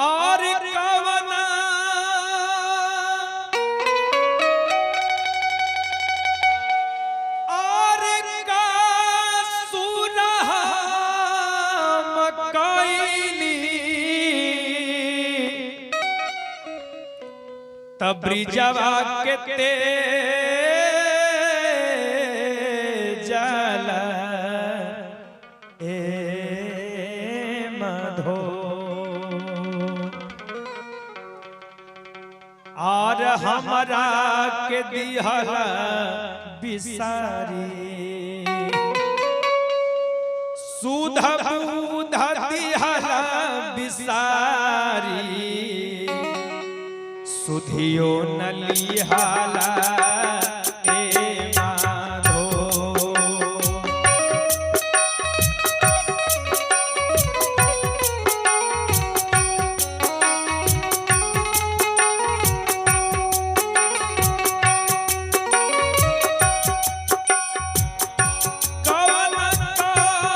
और कवना और का सुरह मकैनी तब ब्रिजवा के ते जला ए माधो और हमरा के दिहल बिसारी सुध बुध दिहल बिसारी सुधियो न लिहाला ए माधो। कवन का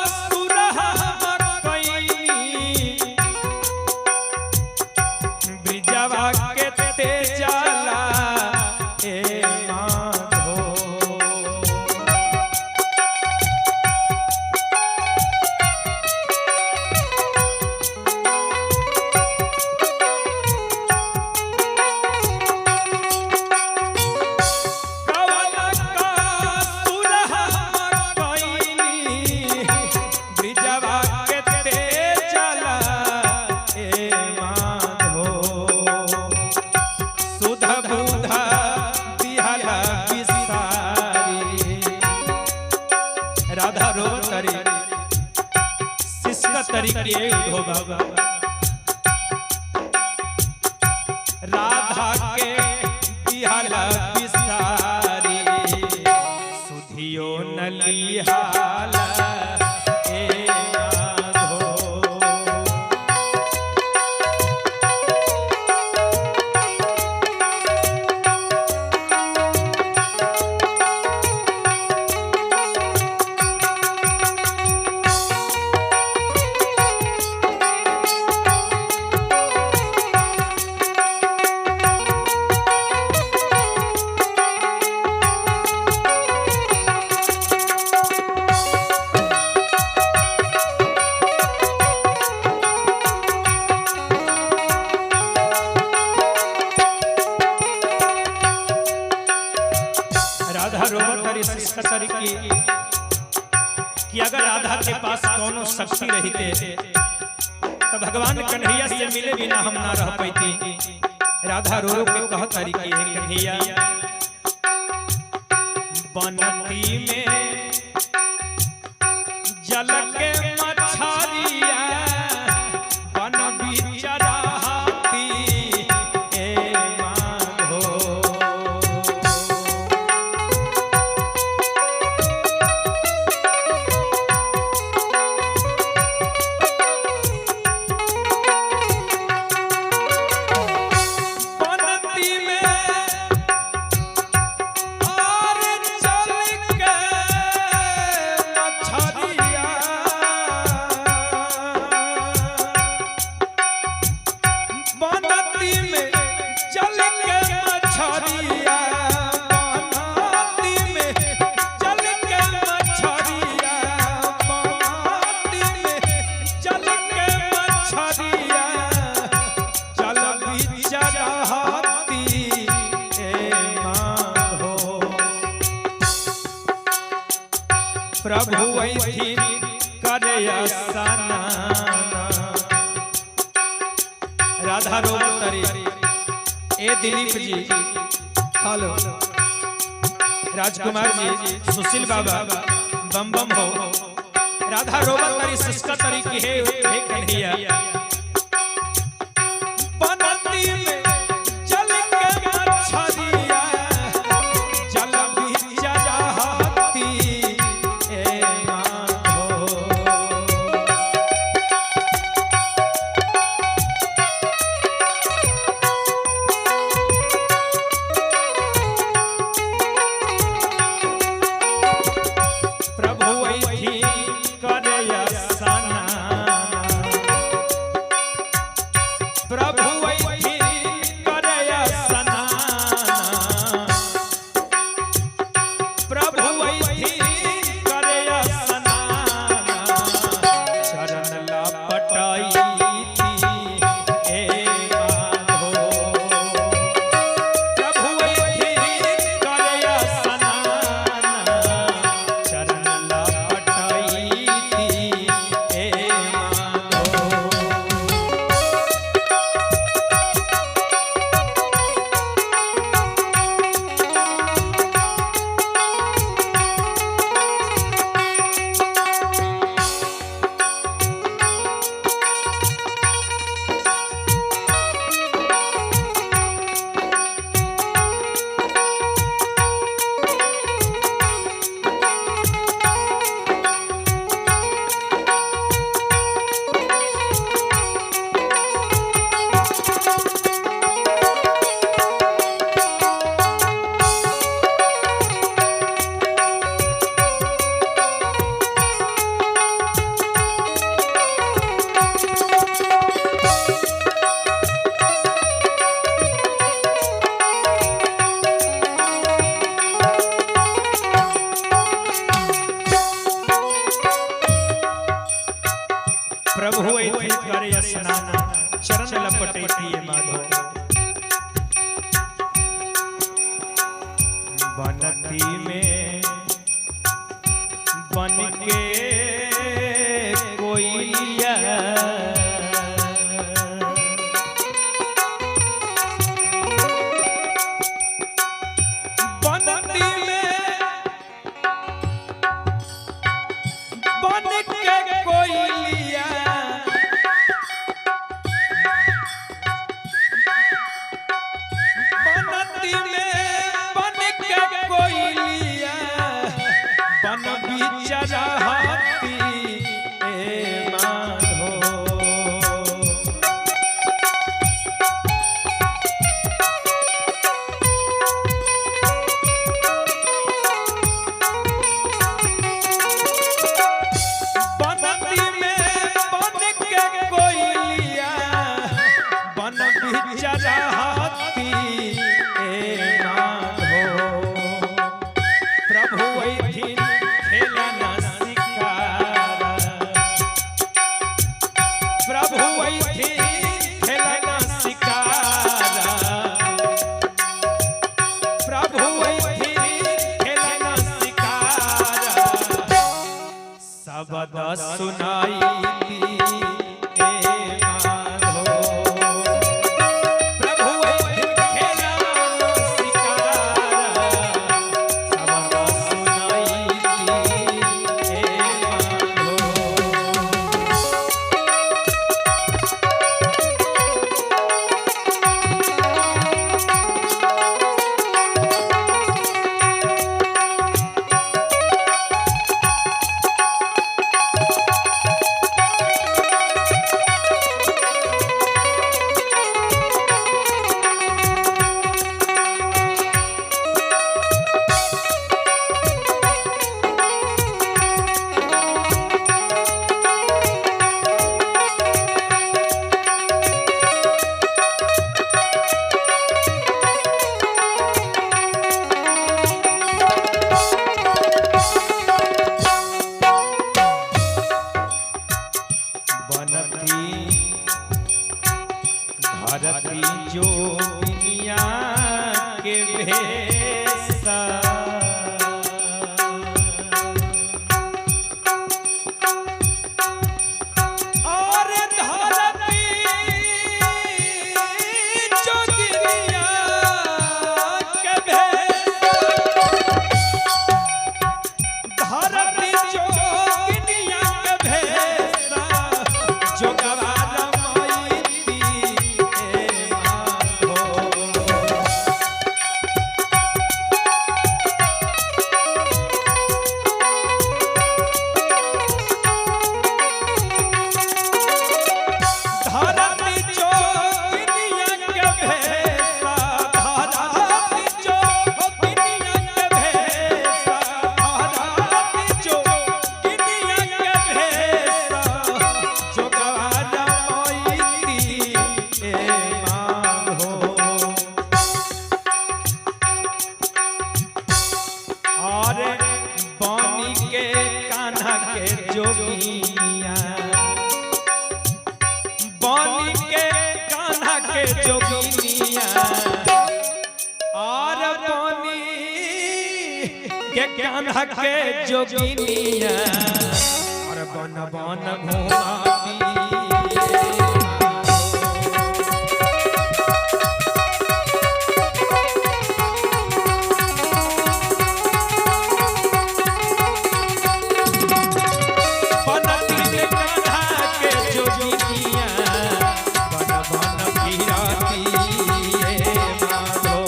सुरह मकैनी ब्रिजवा के ते जाला ए माधो। कवन का सुरह मकैनी ब्रिजवा के ते जाला ए माधो। सुध बुध दिहल बिसारी राधा रोवतरी सिसका तरी के उधो बाबा राधा के दिहल बिसारी सुधियो न लिहाला ए माधो। राधा रोवतरी सिसकतरी की कि अगर राधा के पास कोनो शक्ति रहते तो भगवान कन्हैया से मिले बिना हम ना रह पैती। राधा रो रो के कहत हरी की हे कन्हैया, बनती में जल के मछरिया बन बिचराती ए माधो। बनती में और चल के मछरिया बनती में चल के मछरिया बनती में चल के मछरिया बनती में चल के मछरिया चल बिचराती ए माधो। प्रभु ऐथिन करे स्नान। राधा रोवतरी ए दिलीप जी, हेलो राजकुमार जी, सुशील बाबा बम बम हो। राधा रोवतरी सिसकतरी की हे हे कन्हैया, बनती में जल के मछरिया जल बिचराती ए माधो। प्रभु ऐथी करय स्नान। अइथिन करे स्नान, चरण लपटैती माधो। बनती में बन के कोयलिया, बनती में बन के कोयलिया, बनती में बन के कोयलिया, बन बिचरहती ए माधो। बनती में बन के कोयलिया, बन बिचरहती ए माधो। प्रभु अइथिन खेलन शिकारा, प्रभु अइथिन खेलन शिकारा, प्रभु अइथिन खेलन शिकारा, शब्द सुनाई ए माधो। प्रभु अइथिन खेलन शिकारा, शब्द सुनाई ए माधो। बनती धरती जोगिनिया के भेसा, और धरती जोगिनिया के भेसा, धरती जोगिनिया के भेसा, जोगवा रमाईती ए माधो। धरती जोगिनिया के भेसा, धरती जोगिनिया के भेसा, धरती जोगिनिया के भेसा, जोगवा रमाईती ए माधो। और बनी के कान्हा के जोगिनिया, बनी के कान्हा के जोगिनिया, और बनी के कान्हा के जोगिनिया, और बन बन घुमाती। बनती में कान्हा के जोगिनिया, बन बन फिरती ए माधो।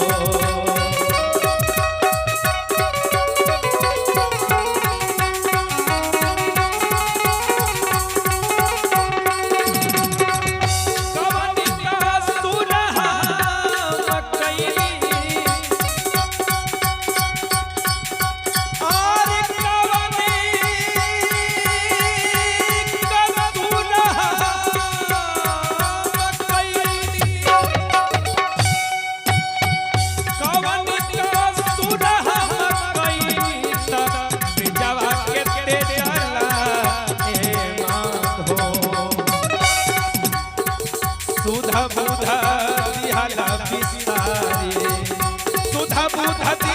सुधा बुधा दिहला बिसारी, सुधा बुधा।